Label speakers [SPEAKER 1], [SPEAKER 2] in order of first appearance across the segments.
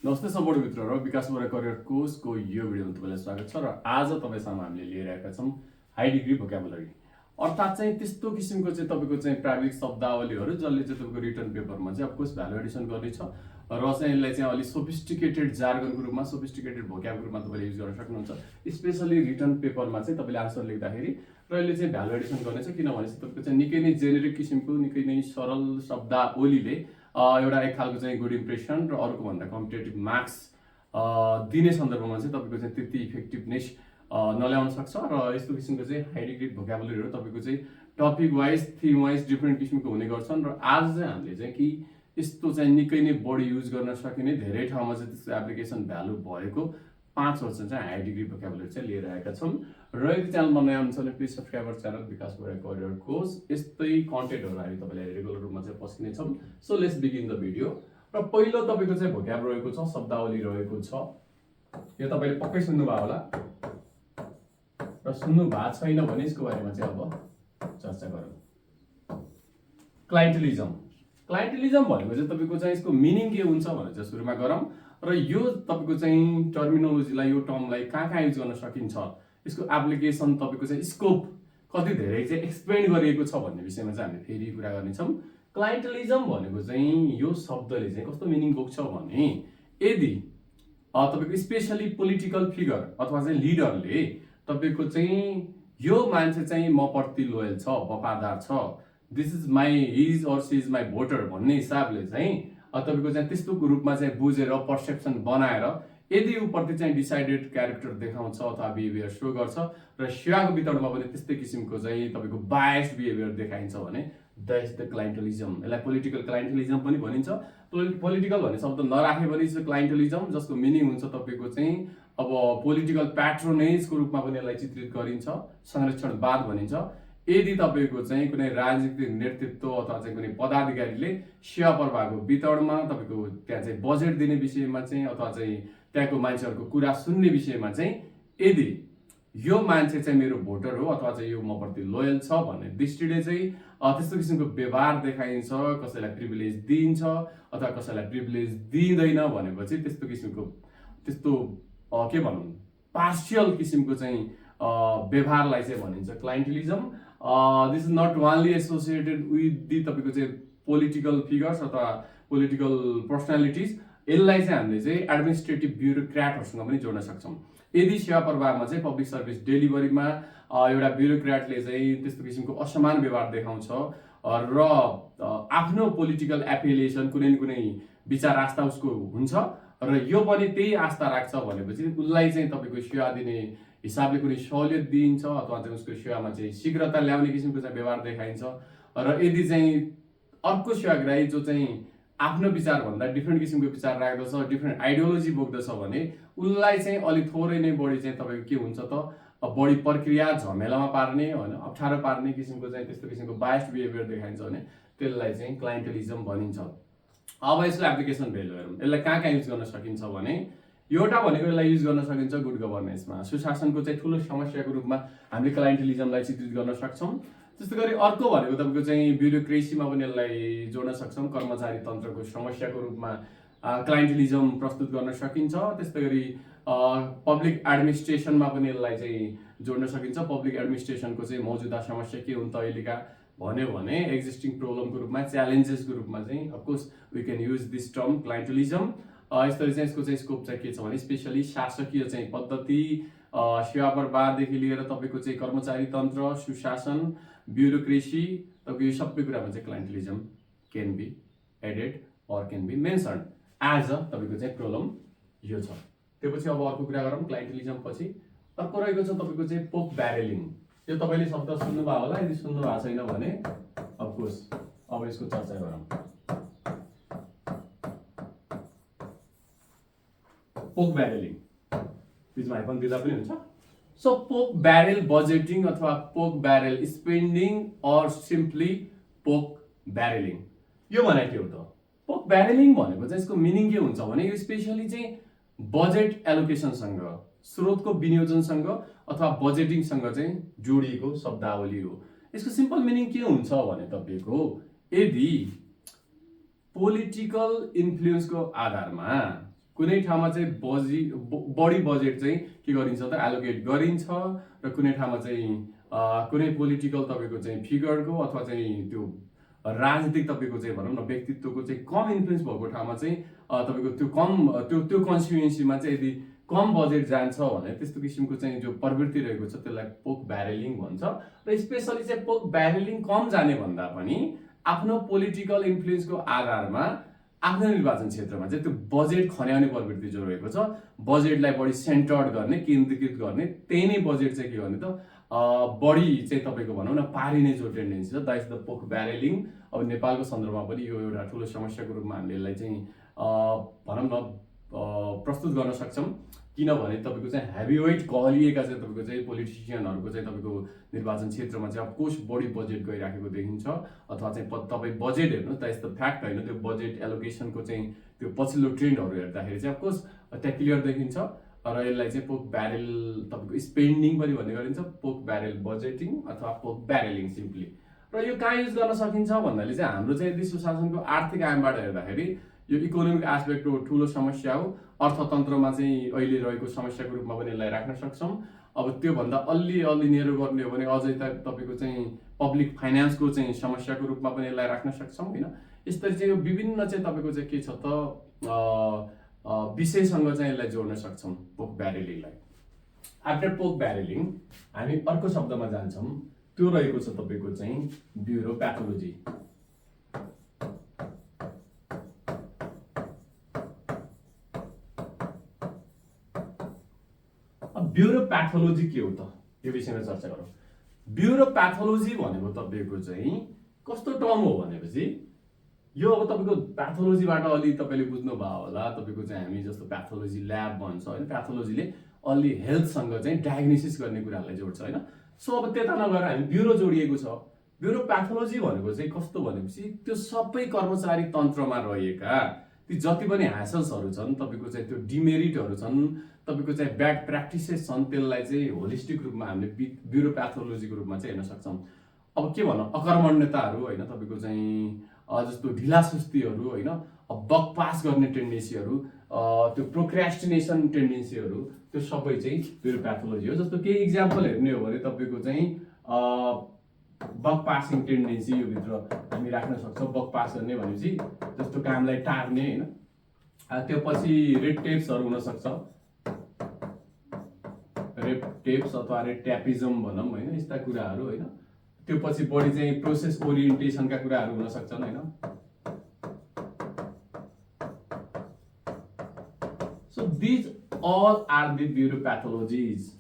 [SPEAKER 1] नमस्ते सम्पूर्ण मित्रहरू, विकास बोरा करियर कोर्सको यो भिडियोमा तपाईँलाई स्वागत छ र आज तपाईँसँग हामीले लिएर आएका छौँ हाई डिग्री भोक्याबुलरी अर्थात् चाहिँ त्यस्तो किसिमको चाहिँ तपाईँको चाहिँ प्राविधिक शब्दावलीहरू जसले चाहिँ तपाईँको रिटर्न पेपरमा चाहिँ अफकोर्स भ्यालु एडिसन गर्नेछ र चाहिँ यसलाई चाहिँ अलिक सोफिस्टिकेटेड जार्गनको रूपमा सोफिस्टिकेटेड भोक्याबको रूपमा तपाईँले युज गर्न सक्नुहुन्छ। स्पेसली रिटर्न पेपरमा चाहिँ तपाईँले आन्सर लेख्दाखेरि र यसले चाहिँ भ्यालु एडिसन गर्नेछ, किनभने चाहिँ तपाईँको चाहिँ निकै नै जेनेरिक किसिमको निकै नै सरल शब्दावलीले एउटा एक खालको चाहिँ गुड इम्प्रेसन र अर्को भन्दा कम्पिटेटिभ मार्क्स दिने सन्दर्भमा चाहिँ तपाईँको चाहिँ त्यति इफेक्टिभनेस नल्याउन सक्छ र यस्तो किसिमको चाहिँ हाई डिग्री भोक्याबुलरीहरू तपाईँको चाहिँ topic wise theme wise different किसिमको हुने गर्छन् र आज चाहिँ हामीले चाहिँ कि यस्तो चाहिँ निकै नै बढी युज गर्न सकिने धेरै ठाउँमा चाहिँ त्यसको एप्लिकेसन भ्यालु भएको 5 वर्ष चाहिँ हाई डिग्री भोक्याबुलरी चाहिँ लिएर आएका छौँ र यदि च्यानलमा नयाँ हुनुहुन्छ भने प्लिज सब्सक्राइब आवर च्यानल विकास बोरा करियर कोर्स। यस्तै कन्टेन्टहरू हामी तपाईँलाई रेगुलर रूपमा चाहिँ पस्किनेछौँ। So let's begin the video. र पहिलो तपाईँको चाहिँ भोक्याब रहेको छ, शब्दावली रहेको छ, यो तपाईँले पक्कै सुन्नुभयो होला र सुन्नु भएको छैन भने यसको बारेमा चाहिँ अब चर्चा गरौँ। क्लाइन्टलिजम। क्लाइन्टलिजम भनेको चाहिँ तपाईँको चाहिँ यसको मिनिङ के हुन्छ भनेर चाहिँ सुरुमा गरौँ र यो तपाईँको चाहिँ टर्मिनोलोजीलाई यो टर्मलाई कहाँ युज गर्न सकिन्छ, यसको एप्लिकेसन तपाईँको चाहिँ स्कोप कति धेरै चाहिँ एक्सप्लेन गरिएको छ भन्ने विषयमा चाहिँ हामी फेरि कुरा गर्नेछौँ। क्लाइन्टलिजम भनेको चाहिँ यो शब्दले चाहिँ कस्तो मिनिङ बोक्छ भने यदि तपाईँको स्पेसली पोलिटिकल फिगर अथवा चाहिँ लिडरले तपाईँको चाहिँ यो मान्छे चाहिँ म प्रति लोयल छ, वफादार छ, this is my his or she is my voter भन्ने हिसाबले चाहिँ तपाईँको चाहिँ त्यस्तो रूपमा चाहिँ बुझेर पर्सेप्सन बनाएर यदि ऊ प्रति चाहिँ डिसाइडेड क्यारेक्टर देखाउँछ अथवा बिहेभियर सो गर्छ र सेवाको वितरणमा पनि त्यस्तै किसिमको चाहिँ तपाईँको बायस्ड बिहेभियर देखाइन्छ भने द्याट इज द क्लाइन्टलिजम। यसलाई पोलिटिकल क्लाइन्टलिजम पनि भनिन्छ। पोलिटिकल भन्ने शब्द नराखे पनि क्लाइन्टलिजम, जसको मिनिङ हुन्छ तपाईँको चाहिँ अब पोलिटिकल प्याट्रोनेजको रूपमा पनि यसलाई चित्रित गरिन्छ, संरक्षणवाद भनिन्छ। यदि तपाईँको चाहिँ कुनै राजनीतिक नेतृत्व अथवा चाहिँ कुनै पदाधिकारीले सेवा प्रवाहको वितरणमा तपाईँको त्यहाँ चाहिँ बजेट दिने विषयमा चाहिँ अथवा चाहिँ त्यहाँको मान्छेहरूको कुरा सुन्ने विषयमा चाहिँ यदि यो मान्छे चाहिँ मेरो भोटर हो अथवा चाहिँ यो म प्रति लोयल छ भन्ने दृष्टिले चाहिँ त्यस्तो किसिमको व्यवहार देखाइन्छ, कसैलाई प्रिभिलेज दिइन्छ अथवा कसैलाई प्रिभिलेज दिइँदैन भनेपछि त्यस्तो किसिमको त्यस्तो के भनौँ पार्सियल किसिमको चाहिँ व्यवहारलाई चाहिँ भनिन्छ clientelism. This is not only associated with the तपाईँको चाहिँ पोलिटिकल फिगर्स अथवा पोलिटिकल पर्सनालिटिज, यसलाई चाहिँ हामीले चाहिँ एडमिनिस्ट्रेटिभ ब्युरोक्राटहरूसँग पनि जोड्न सक्छौँ। यदि सेवा प्रवाहमा चाहिँ पब्लिक सर्भिस डेलिभरीमा एउटा ब्युरोक्राटले चाहिँ त्यस्तो किसिमको असमान व्यवहार देखाउँछ र आफ्नो पोलिटिकल एफिलिएसन कुनै न कुनै विचार आस्था उसको हुन्छ र यो पनि त्यही आस्था राख्छ भनेपछि उसलाई चाहिँ तपाईँको सेवा दिने हिसाबले कुनै सहुलियत दिइन्छ अथवा चाहिँ उसको सेवामा चाहिँ शीघ्रता ल्याउने किसिमको चाहिँ व्यवहार देखाइन्छ र यदि चाहिँ अर्को सेवाग्राही जो चाहिँ आफ्नो विचारभन्दा डिफ्रेन्ट किसिमको विचार राख्दछ, डिफ्रेन्ट आइडियोलोजी बोक्दछ भने उसलाई चाहिँ अलिक थोरै नै बढी चाहिँ तपाईँको के हुन्छ त बढी प्रक्रिया झमेलामा पार्ने होइन, अप्ठ्यारो पार्ने किसिमको चाहिँ त्यस्तो किसिमको बायस्ड बिहेभियर देखाइन्छ भने त्यसलाई चाहिँ क्लाइन्टलिजम भनिन्छ। अब यसको एप्लिकेसन भेल्यु हेरौँ। यसलाई कहाँ युज गर्न सकिन्छ भने एउटा भनेको यसलाई युज गर्न सकिन्छ गुड गभर्नेन्समा, सुशासनको चाहिँ ठुलो समस्याको रूपमा हामीले क्लाइन्टलिजमलाई चित्रित गर्न सक्छौँ। त्यस्तै गरी अर्को भनेको तपाईँको चाहिँ ब्युरोक्रेसीमा पनि यसलाई जोड्न सक्छौँ, कर्मचारी तन्त्रको समस्याको रूपमा क्लाइन्टलिजम प्रस्तुत गर्न सकिन्छ। त्यस्तै गरी पब्लिक एडमिनिस्ट्रेसनमा पनि यसलाई चाहिँ जोड्न सकिन्छ। पब्लिक एडमिनिस्ट्रेसनको चाहिँ मौजुदा समस्या के हुन् त अहिलेका भन्यो भने एक्जिस्टिङ प्रब्लमको रूपमा, च्यालेन्जेसको रूपमा चाहिँ of course we can use this term clientelism. यसरी चाहिँ यसको चाहिँ स्कोप चाहिँ के छ भने स्पेसली शासकीय चाहिँ पद्धति, सेवा प्रवाहदेखि लिएर तपाईँको चाहिँ कर्मचारी तन्त्र, सुशासन, ब्युरोक्रेसी, तपाईँको यो सबै कुरामा चाहिँ clientelism can be added or can be mentioned as a तपाईँको चाहिँ प्रब्लम यो छ। त्यो पछि अब अर्को कुरा गरौँ। क्लाइन्टलिजम पछि अर्को रहेको छ तपाईँको चाहिँ पोक ब्यारेलिङ। यो तपाईँले शब्द सुन्नुभयो होला, यदि सुन्नु भएको छैन भने अफकोर्स अब यसको चर्चा गरौँ। पोक ब्यारेलिङ बिचमा हाइफन दिँदा पनि हुन्छ। सो पोक ब्यारेल बजेटिङ अथवा पोक ब्यारेल स्पेन्डिङ अर सिम्पली पोक ब्यारेलिङ, यो भने के हो त? पोक ब्यारेलिङ भनेको चाहिँ यसको मिनिङ के हुन्छ भने यो स्पेसली चाहिँ बजेट एलोकेसनसँग, स्रोतको विनियोजनसँग अथवा बजेटिङसँग चाहिँ जोडिएको शब्दावली हो। यसको सिम्पल मिनिङ के हुन्छ भने तपाईँको यदि पोलिटिकल इन्फ्लुएन्सको आधारमा कुनै ठाउँमा चाहिँ बढी बजेट चाहिँ के गरिन्छ त एलोकेट गरिन्छ र कुनै ठाउँमा चाहिँ कुनै पोलिटिकल तपाईँको चाहिँ फिगरको अथवा चाहिँ त्यो राजनीतिक तपाईँको चाहिँ भनौँ न व्यक्तित्वको चाहिँ कम इन्फ्लुएन्स भएको ठाउँमा चाहिँ तपाईँको त्यो कम त्यो कन्स्टिट्युएन्सीमा चाहिँ यदि कम बजेट जान्छ भने त्यस्तो किसिमको चाहिँ जो प्रवृत्ति रहेको छ त्यसलाई पोक ब्यारेलिङ भन्छ र स्पेसली चाहिँ पोक ब्यारेलिङ कम जाने भन्दा पनि आफ्नो पोलिटिकल इन्फ्लुएन्सको आधारमा आफ्नो निर्वाचन क्षेत्रमा चाहिँ त्यो बजेट खन्याउने प्रवृत्ति जो रहेको छ बजेटलाई बढी सेन्टर्ड गर्ने केन्द्रीकृत गर्ने त्यही नै बजेट चाहिँ के गर्ने त बढी चाहिँ तपाईँको भनौँ न पारिने जो टेन्डेन्सी छ द्याट इज द पोक ब्यारेलिङ। अब नेपालको सन्दर्भमा पनि यो एउटा ठुलो समस्याको रूपमा हामीले यसलाई चाहिँ भनौँ न प्रस्तुत गर्न सक्छौँ किनभने तपाईँको चाहिँ हेभीवेट कहलिएका चाहिँ तपाईँको चाहिँ पोलिटिसियनहरूको चाहिँ तपाईँको निर्वाचन क्षेत्रमा चाहिँ अफकोर्स बढी बजेट गइराखेको देखिन्छ अथवा चाहिँ तपाईँ बजेट हेर्नुहोस् द्याट इज द फ्याक्ट होइन त्यो बजेट एलोकेसनको चाहिँ त्यो पछिल्लो ट्रेन्डहरू हेर्दाखेरि चाहिँ अफकोर्स त्यहाँ क्लियर देखिन्छ र यसलाई चाहिँ पोक ब्यारेल तपाईँको स्पेन्डिङ पनि भन्ने गरिन्छ पोक ब्यारेल बजेटिङ अथवा पोक ब्यारेलिङ सिम्पली। र यो कहाँ युज गर्न सकिन्छ भन्नाले चाहिँ हाम्रो चाहिँ यदि सुशासनको आर्थिक आयामबाट हेर्दाखेरि यो इकोनोमिक एस्पेक्टको ठुलो समस्या हो अर्थतन्त्रमा चाहिँ अहिले रहेको समस्याको रूपमा पनि यसलाई राख्न सक्छौँ। अब त्योभन्दा अलि नेरो गर्ने हो भने अझै तपाईँको चाहिँ पब्लिक फाइनेन्सको चाहिँ समस्याको रूपमा पनि यसलाई राख्न सक्छौँ होइन। यसरी चाहिँ यो विभिन्न चाहिँ तपाईँको चाहिँ के छ त विषयसँग चाहिँ यसलाई जोड्न सक्छौँ पोक ब्यारेलिङलाई। आफ्टर पोक ब्यारेलिङ हामी अर्को शब्दमा जान्छौँ त्यो रहेको छ तपाईँको चाहिँ ब्युरोप्याथोलोजी। ब्युरोप्याथोलोजी के हो त यो विषयमा चर्चा गरौँ। ब्युरोप्याथोलोजी भनेको तपाईँको चाहिँ कस्तो टर्म हो भनेपछि यो अब तपाईँको प्याथोलोजीबाट अलि तपाईँले बुझ्नुभयो होला तपाईँको चाहिँ हामी जस्तो प्याथोलोजी ल्याब भन्छ होइन प्याथोलोजीले अलि हेल्थसँग चाहिँ डायग्नोसिस गर्ने कुराहरूलाई जोड्छ होइन। सो अब त्यता नगएर हामी ब्युरो जोडिएको छ। ब्युरोप्याथोलोजी भनेको चाहिँ कस्तो भनेपछि त्यो सबै कर्मचारी तन्त्रमा रहेका ती जति पनि ह्यासल्सहरू छन् तपाईँको चाहिँ त्यो डिमेरिटहरू छन् तपाईँको चाहिँ ब्याड प्र्याक्टिसेस छन् त्यसलाई चाहिँ होलिस्टिक रूपमा हामीले ब्युरोप्याथोलोजीको रूपमा चाहिँ हेर्न सक्छौँ। अब के भनौँ अकर्मण्यताहरू होइन तपाईँको चाहिँ जस्तो ढिलासुस्तीहरू होइन बकपास गर्ने टेन्डेन्सीहरू त्यो प्रोक्रास्टिनेसन टेन्डेन्सीहरू त्यो सबै चाहिँ ब्युरोप्याथोलोजी हो। जस्तो केही इक्जाम्पल हेर्ने हो भने तपाईँको चाहिँ बकपासिङ टेन्डेन्सी यो भित्र हामी राख्न सक्छौँ। बकपास गर्ने भनेपछि जस्तो कामलाई टार्ने होइन त्यो पछि रेड टेप्सहरू हुनसक्छ रेड टेप्स अथवा रेड ट्यापिजम भनौँ होइन यस्ता कुराहरू होइन। त्यो पछि बढी चाहिँ प्रोसेस ओरिएन्टेसनका कुराहरू हुन सक्छन् होइन। So these all are the bureaupathologies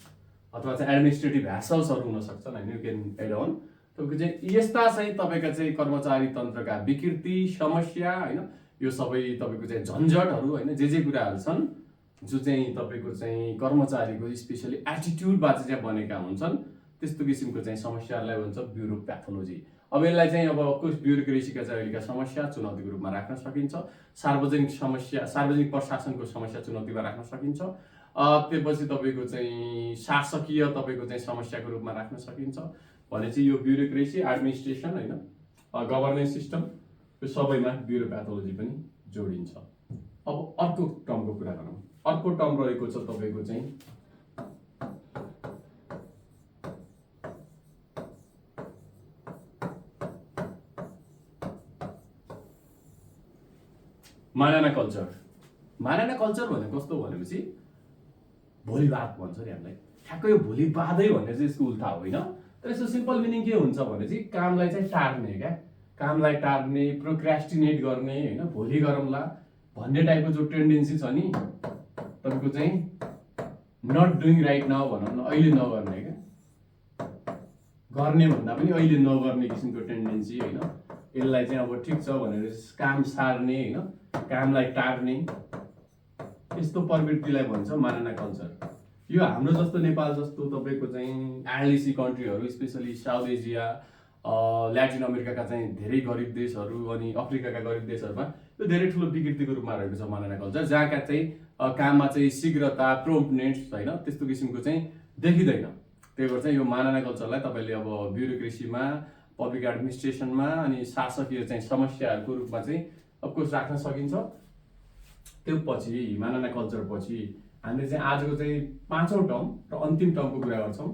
[SPEAKER 1] अथवा चाहिँ एडमिनिस्ट्रेटिभ ह्यासल्सहरू हुन सक्छन् होइन। यु क्यान एड अन तपाईँको चाहिँ यस्ता चाहिँ तपाईँका चाहिँ कर्मचारी तन्त्रका विकृति समस्या होइन यो सबै तपाईँको चाहिँ झन्झटहरू होइन जे कुराहरू छन् जो चाहिँ तपाईँको चाहिँ कर्मचारीको स्पेसली एटिट्युडबाट चाहिँ बनेका हुन्छन् त्यस्तो किसिमको चाहिँ समस्याहरूलाई भन्छ ब्युरोप्याथोलोजी। अब यसलाई चाहिँ अब अफकोर्स ब्युरोक्रेसीका चाहिँ अहिलेका समस्या चुनौतीको रूपमा राख्न सकिन्छ। सार्वजनिक प्रशासनको समस्या चुनौतीमा राख्न सकिन्छ। त्यसपछि तपाईँको चाहिँ शासकीय तपाईँको चाहिँ समस्याको रूपमा राख्न सकिन्छ भने चाहिँ यो ब्युरोक्रेसी एडमिनिस्ट्रेसन होइन गभर्नेन्स सिस्टम यो सबैमा ब्युरोप्याथोलोजी पनि जोडिन्छ। अब अर्को टर्मको कुरा गरौँ। अर्को टर्म रहेको छ तपाईँको चाहिँ मानना कल्चर। मानना कल्चर भनेको कस्तो भनेपछि भोलिवाद भन्छ नि हामीलाई ठ्याक्कै यो भोलिवादै भन्ने चाहिँ यसको उल्था होइन। तर यसको सिम्पल मिनिङ के हुन्छ भने चाहिँ कामलाई चाहिँ टार्ने क्या कामलाई टार्ने प्रोक्रास्टिनेट गर्ने होइन भोलि गरौँला भन्ने टाइपको जो टेन्डेन्सी छ नि तपाईँको चाहिँ नट डुइङ राइट नाउ भनौँ न अहिले नगर्ने क्या गर्ने भन्दा पनि अहिले नगर्ने किसिमको टेन्डेन्सी होइन। यसलाई चाहिँ अब ठिक छ भनेर काम सार्ने होइन कामलाई टार्ने यस्तो प्रवृत्तिलाई भन्छ मानना कल्चर। यो हाम्रो जस्तो नेपाल जस्तो तपाईँको चाहिँ एलडिसी कन्ट्रीहरू स्पेसली साउथ एसिया ल्याटिन अमेरिकाका चाहिँ धेरै गरिब देशहरू अनि अफ्रिकाका गरिब देशहरूमा यो धेरै ठुलो विकृतिको रूपमा रहेको छ मानना कल्चर जहाँका चाहिँ काममा चाहिँ शीघ्रता प्रोम्प्टनेस होइन त्यस्तो किसिमको चाहिँ देखिँदैन। त्यही भएर चाहिँ यो मानना कल्चरलाई तपाईँले अब ब्युरोक्रेसीमा पब्लिक एडमिनिस्ट्रेसनमा अनि शासकीय चाहिँ समस्याहरूको रूपमा चाहिँ अफकोर्स राख्न सकिन्छ। त्यो पछि हिमालयन कल्चर पछि हामीले चाहिँ आजको चाहिँ 5औं टर्म र अन्तिम टर्मको कुरा गर्छौँ।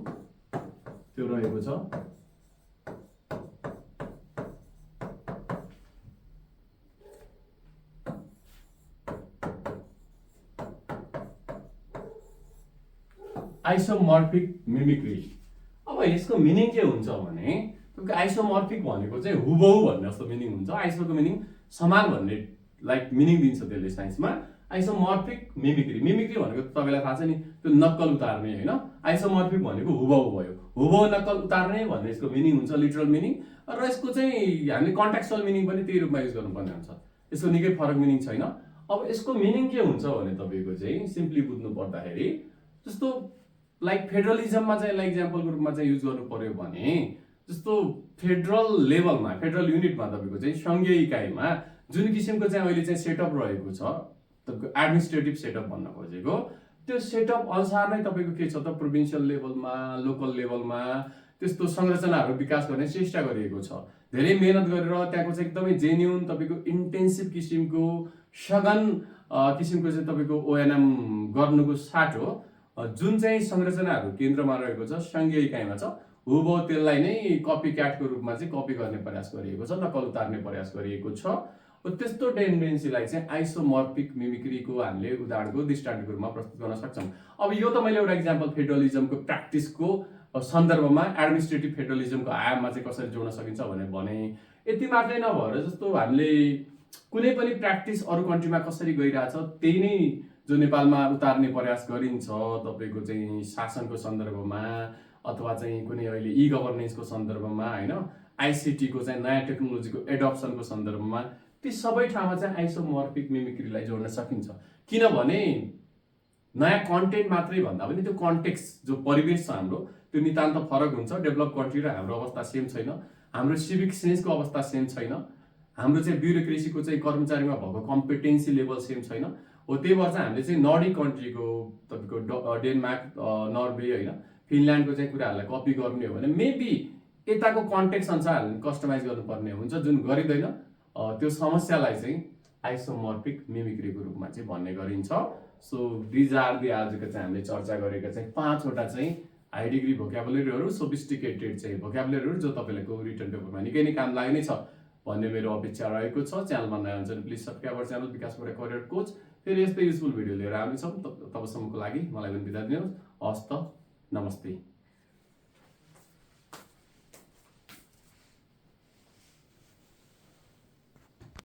[SPEAKER 1] त्यो रहेको छ आइसोमर्फिक मिमिक्री। अब यसको मिनिङ के हुन्छ भने तपाईँको आइसोमर्फिक भनेको चाहिँ हुबहु भन्ने जस्तो मिनिङ हुन्छ। आइसोको मिनिङ समान भन्ने लाइक मिनिङ दिन्छ त्यसले साइन्समा। आइसोमर्फिक मिमिक्री, मिमिक्री भनेको तपाईँलाई थाहा छ नि, त्यो नक्कल उतार्ने होइन। आइसोमर्फिक भनेको हुबहु भयो, हुबहु नक्कल उतार्ने भन्ने यसको मिनिङ हुन्छ, लिटरल मिनिङ। र यसको चाहिँ हामीले कन्टेक्चुअल मिनिङ पनि त्यही रूपमा युज गर्नुपर्ने हुन्छ। यसको निकै फरक मिनिङ छैन। अब यसको मिनिङ के हुन्छ भने तपाईँको चाहिँ सिम्पली बुझ्नु पर्दाखेरि जस्तो लाइक फेडरलिजममा चाहिँ लाइक इक्जाम्पलको रूपमा चाहिँ युज गर्नु पर्यो भने जस्तो फेडरल लेभलमा, फेडरल युनिटमा तपाईँको चाहिँ सङ्घीय इकाइमा जुन किसिमको चाहिँ अहिले चाहिँ सेटअप रहेको छ, तपाईँको एडमिनिस्ट्रेटिभ सेटअप भन्न खोजेको, त्यो सेटअप अनुसार नै तपाईँको के छ त प्रोभिन्सियल लेभलमा, लोकल लेभलमा त्यस्तो संरचनाहरू विकास गर्ने चेष्टा गरिएको छ। धेरै मेहनत गरेर त्यहाँको चाहिँ एकदमै जेन्युन तपाईँको इन्टेन्सिभ किसिमको सघन किसिमको चाहिँ तपाईँको ओएनएम गर्नुको साटो जुन चाहिँ संरचनाहरू केन्द्रमा रहेको छ, सङ्घीय इकाइमा छ, हुबहु त्यसलाई नै कपी क्याटको रूपमा चाहिँ कपी गर्ने प्रयास गरिएको छ, नक्कल उतार्ने प्रयास गरिएको छ। त्यस्तो टेन्डेन्सीलाई चाहिँ आइसोमर्फिक मिमिक्रीको हामीले उदाहरणको दृष्टान्तको रूपमा प्रस्तुत गर्न सक्छौँ। अब यो त मैले एउटा इक्जाम्पल फेडरलिजमको प्र्याक्टिसको सन्दर्भमा एडमिनिस्ट्रेटिभ फेडरलिजमको आयाममा चाहिँ कसरी जोड्न सकिन्छ भने यति मात्रै नभएर जस्तो हामीले कुनै पनि प्र्याक्टिस अरू कन्ट्रीमा कसरी गइरहेछ त्यही नै जो नेपालमा उतार्ने प्रयास गरिन्छ तपाईँको चाहिँ शासनको सन्दर्भमा अथवा चाहिँ कुनै अहिले ई गभर्नेन्सको सन्दर्भमा होइन, आइसिटीको चाहिँ नयाँ टेक्नोलोजीको एडप्सनको सन्दर्भमा ती सबै ठाउँमा चाहिँ आइसोमर्फिक मिमिक्रीलाई जोड्न सकिन्छ। किनभने नयाँ कन्टेन्ट मात्रै भन्दा पनि त्यो कन्टेक्स्ट जो परिवेश छ हाम्रो त्यो नितान्त फरक हुन्छ। डेभलप कन्ट्री र हाम्रो अवस्था सेम छैन, हाम्रो सिभिक सेन्सको अवस्था सेम छैन, हाम्रो चाहिँ ब्युरोक्रेसीको चाहिँ कर्मचारीमा भएको कम्पिटेन्सी लेभल सेम छैन। हो त्यही भएर चाहिँ हामीले चाहिँ नर्डिक कन्ट्रीको तपाईँको डेनमार्क, नर्वे होइन, फिनल्यान्डको चाहिँ कुराहरूलाई कपी गर्ने हो भने मेबी यताको कन्टेक्स्ट अनुसार हामीले कस्टमाइज गर्नुपर्ने हुन्छ, जुन गरिँदैन त्यो समस्यालाई चाहिँ आइसोमर्फिक मिमिक्रीको रूपमा चाहिँ भन्ने गरिन्छ। सो दिज आर दि आजको चाहिँ हामीले चर्चा गरेका चाहिँ 5वटा चाहिँ हाई डिग्री भोक्याबुलेरीहरू, सोफिस्टिकेटेड चाहिँ भोक्याबुलेरीहरू जो तपाईँको रिटन पेपरमा निकै नै काम लाग्ने छ भन्ने मेरो अपेक्षा रहेको छ। च्यानलमा नयाँ हुन्छ भने प्लिज सब्सक्राइब आवर च्यानल विकास बोरा करियर कोच। फेरि यस्तै युजफुल भिडियो लिएर आउनेछौँ। तबसम्मको लागि मलाई पनि बिदा दिनुहोस्। हस्त, नमस्ते।